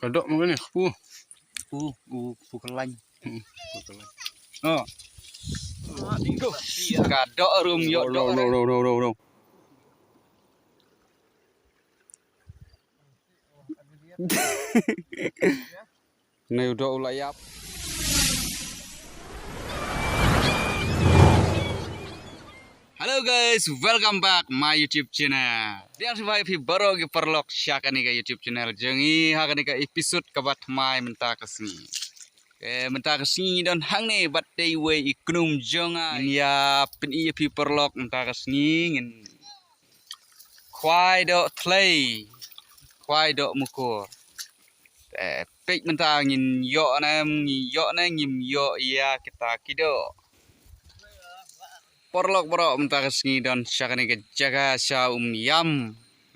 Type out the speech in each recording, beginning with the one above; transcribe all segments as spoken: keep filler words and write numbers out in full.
Ka dok ma kane, pu. Pu, pu, pu kelaiñ. Hmm. Pu kelaiñ. Oh. Ka dok rum, ïoh dok. No, no, no, no, no, no. Nai u dok u la ïap. Hello guys, welcome back my YouTube channel. Pdiang sngewbha ïa phi baroh ki paralok sha kane ka YouTube channel jong ngi ha kane ka episode kaba thymmai mynta ka sngi. Te mynta ka sngi ngi don hangne bad dei uwei i kynum jong nga. Ngin ïa pyni ïa phi paralok mynta ka sngi ngin khwai doh thlei, khwai doh mukur. Te peit mynta ngin ïoh ne, ngin ïoh ne ngim ïoh ïa kita ki doh. Paralok baroh mynta ka sngi don sha kane ka jaka sha Umïam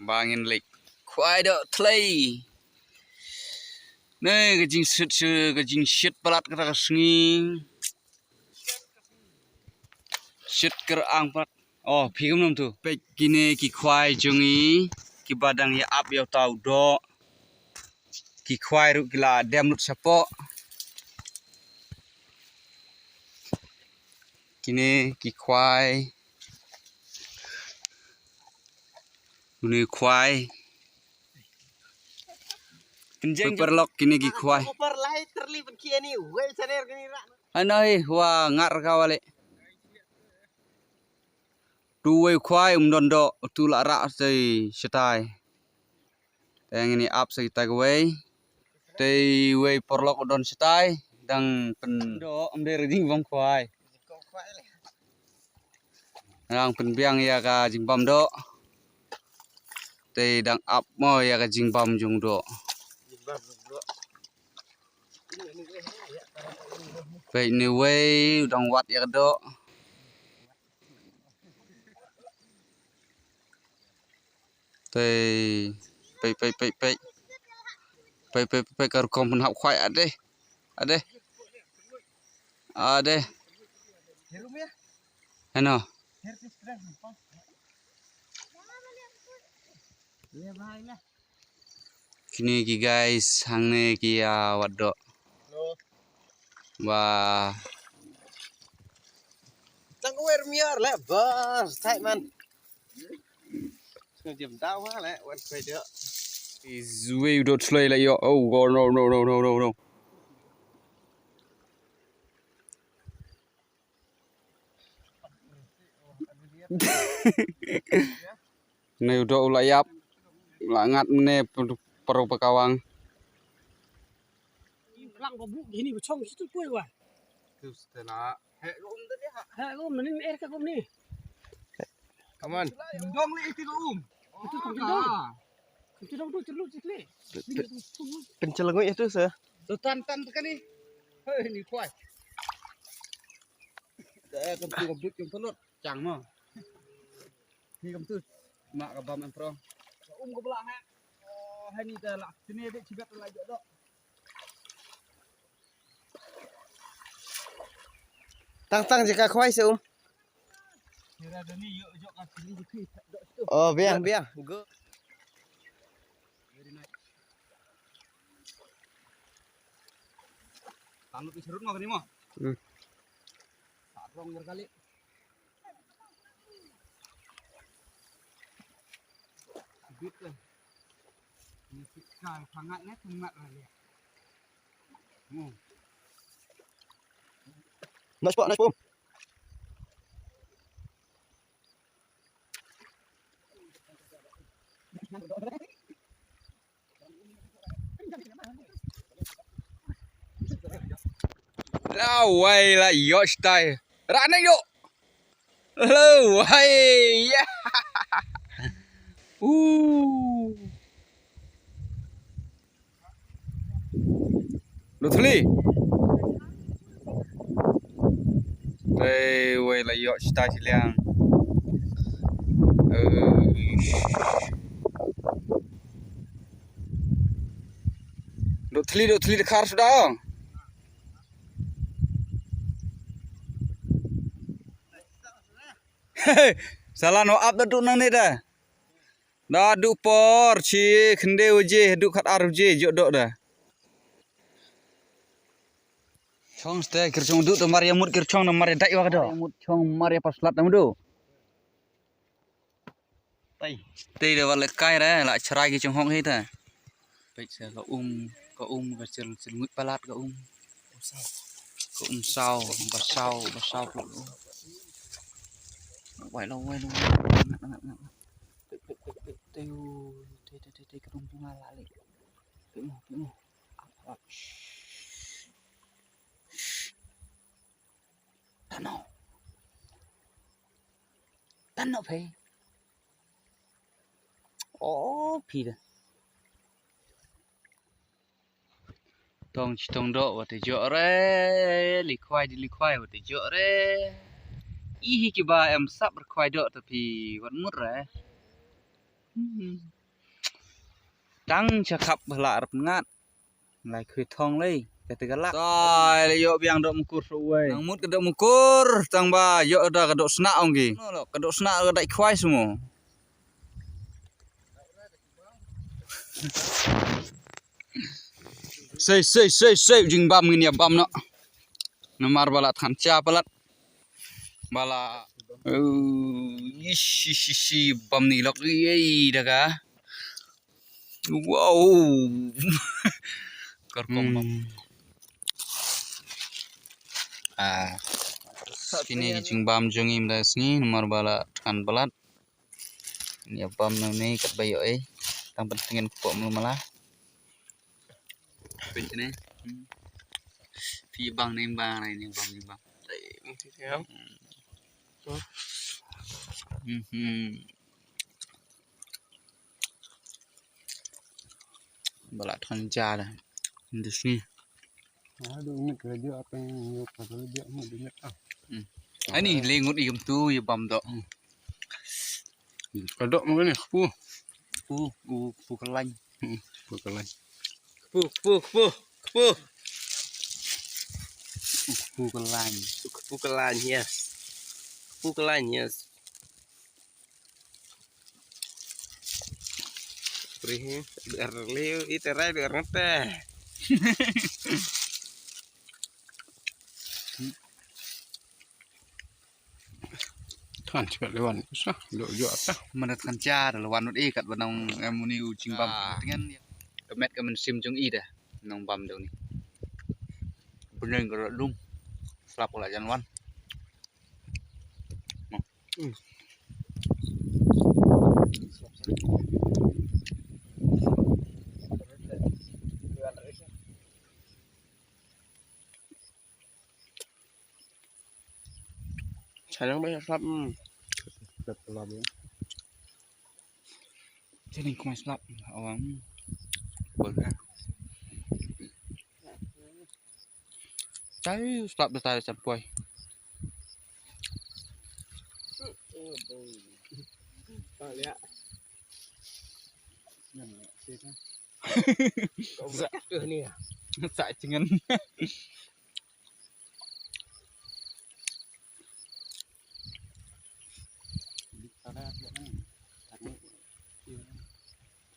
ba ngin leit khwai doh thlei. Ne ka jingshit, ka jingshit palat kata ka sngi. Shit kyrang pat. Oh, phi kumno tu? Peit kine ki khwai jong ngi kiba dang ïa ap ïa uta u doh. Ki khwai ruh ki la dem lut shapoh. Kine ki khwai. Une khwai. Pynjeng paralok kine ki khwai. Ai noi wa ngar ka wale. Tu wei khwai um don doh, tu la rah sei shatai. Te ngin ïa ap sa kita kawei. Te wei paralok u don shatai dang pyndoh, ym dei re jingbam khwai. Dang pynbiang ïa ka jingbam doh. Te dang ap mo ïa ka jingbam jong doh. Peit ne wei u dang wad ïa ka doh. Te peit, peit, peit, peit. Peit, peit, peit, ka rukom pynhap khwai ade. Ade. Ade. Heno. Kine ki guys hangne ki ïa wad doh. Hello. Wah. Tang wer miar le bas tai man. Sngewjim daw ha le wer kwai doh. Is way doh thlei la ïoh. Oh, oh, no, no, no, no, no, no. Nai u doh u la ïap, la ngat mane pru pakawang. Lang ba bu gini ba chong situ poi wa. Tu stela. He ko um tadi ha. He ko um ni er ka ko um ni. Come on. Dong li itu ko um. Itu ko um dong. Itu dong tu terlu sikle. Penchelengoi itu se. Tu tan tan tekan ni. Hei ni kuai. Dah kan tu ngebut yang telut. Chang mo. Hi kam tu. Mak ka bam em prong. Um ka bla ha. Oh, hani ta la. Sini dek chibat la jok dok. Tang tang jaka khwai se um. Kira dani yo jok ka sini dek dok tu. Oh, biang biang. Go. Very nice. Talut ni serut mo kani mo. Hmm. Sarong yer kali. Bit lah. Ni sikal sangat ni sangat lah dia. Hmm. Nice pak, nice pak. Lawai la yoh stai. Rane yo. Lawai ya. Uh. Lutli. Tei wei la yoh stai siliang. Eh. Dok thli, dok thli dkhar suda. Sala no ap da duk nang ne da. Da duh por chi khynde waje, duh khat ar waje, jok dok da. Chong ste kyrchong duh, to mar ya mut kyrchong, to mar ya dai wa ka do. Mut chong mar ya paslat nam do. Tai. Tai da wa le kai re, la chrai ki chong hok hi ta. Pek se ka um, ka um, ka chil, chil ngut palat ka um. Ka um sau, ba sau, ba sau plo. Wai lo, wai lo. Ngat, ngat, ngat. Pek, pek, pek, pek. Tai, tai, tai, tai, tai, ka um tu ngala le. Pek mo, pek mo. Tano. Tano phe. Oh, phi da. Tong chi tong dok wa te jok re. Li khwai di li khwai wa te jok re. Ihi ki ba em sap re khwai dok ta phi wat mut re. Hmm. Tang cha khap ba la rap ngat. Lai khui thong lei, kata ka lak. Sai, le yok biang dok mukur su wei. Nang mut ka dok mukur, tang ba yok da ka dok sna ong ki. No, lo, ka dok sna ka dai khwai sumo. Sei, sei, sei, sei, jingbam ngin ya bam no. Namar ba la than cha palat. Ba la, uh, ish, ish, ish, ish, bam ni lok, ei, da ka. Wow. Kor kong bam. Hmm. Ah. Kine ki jingbam jong ngi mynta sngi, namar ba la than palat. Ni bam na ni kat ba ïoh ei. Tang ban tngen pok mlu mala. Pynne. Hmm. Phi bang ni bang ni bam ni bam. Hmm. Hmm. Ba la than ja da. Ndu sngi. Ah, du nget ka jok apa yang nget ka jok nget du nget ah. Hmm. Ani le ngut ïum tu ïa bam dok. Hmm. Ka dok ma kane kpu. Kpu, kpu, kpu ka lain. Hmm, kpu ka lain. Kpu, kpu, kpu, kpu. Kpu ka lain. Kpu ka lain, yes. Kpu ka lain, yes. Pri hi, ber liu, ite rai ber ngate. Than chipet lewan, sa, lo jo ata. Mana than cha, lewan ut i kat banong em uni u jingbam. Ah. Tngen. Ka met ka mynsiem jong i da, nong bam dong ni. Bneng ka lum. Slap ka la jan wan. Sayang banyak slap. Slap, slap, ya. Jadi kumai slap awang. Boleh. Cai slap da tai san poi. Sa, sa cingen.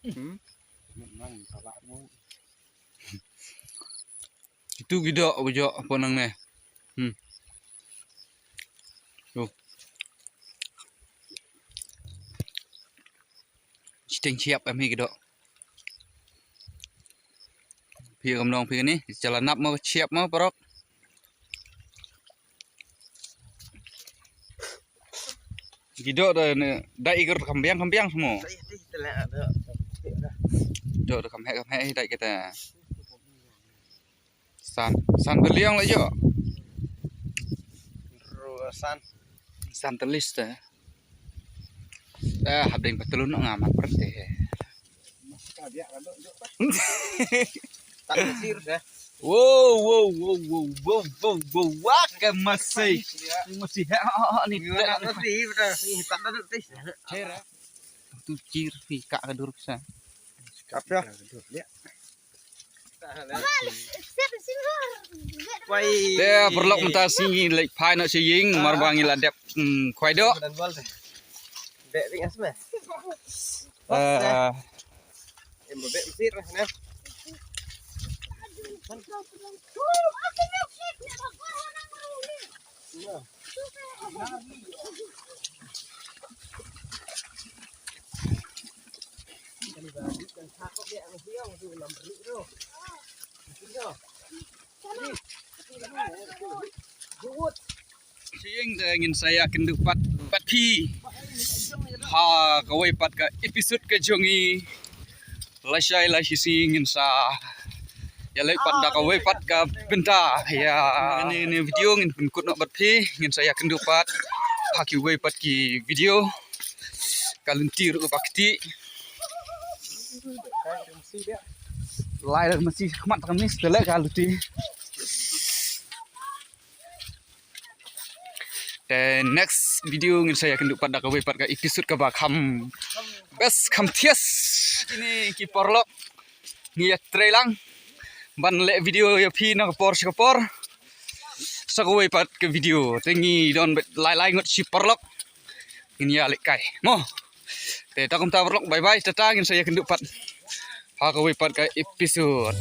Hmm? Itu gidok bujok apa nang ne. Hmm. Tuh. Siteng siap kami gidok. Phi kam long phi ni, jalan nap mau siap mau parok. Gidok da ne, da igar kambiang kambiang semua. Dok da kamhek kamhek dai kita. San, san teliang la jo. Ru san. San telis te. Eh, hap ding patlun nga mat perte. Tak sir dah. Wow, wow, wow, wow, wow, wow, wow, wah, ke masih. Masih, ha, ha, ha, ni. Ni tak ada tis. Hera. Tu cir, pi, kak ke dur sa. Kap ya. Te paralok mynta sngi leit phai noh sha ïing, mar ba ngi la dep, mm, khwai doh. Bek bek as meh. Eh, em bek mesir lah nah. Sha ïing te ngin sa ïakynduh pat, pat phi ha kawei pat ka episode ka jong ngi. Lashai lashisngi ngin sa ïaleh pat da kawei pat ka bynta ïa kane, kane video. Ngin pynkut noh bad phi, ngin sa ïakynduh pat ha kiwei pat ki video. Ka lynti ruh ba kti. Lai da masi khmat ka mis te leh ka lynti. Te next video ngin sa ïakynduh pat da kawei pat ka episode kaba kham best kham thias. Kine ki paralok, ngi ïatrei lang ban leh video ïa phi na ka por sha ka por sa kawei pat ka video. Te ngi don bad lai lai ngut shi paralok, ngin ïalehkai mo. Te ta kumta paralok, bye bye, tata, ngin sa ïakynduh pat ha kawei pat ka episode.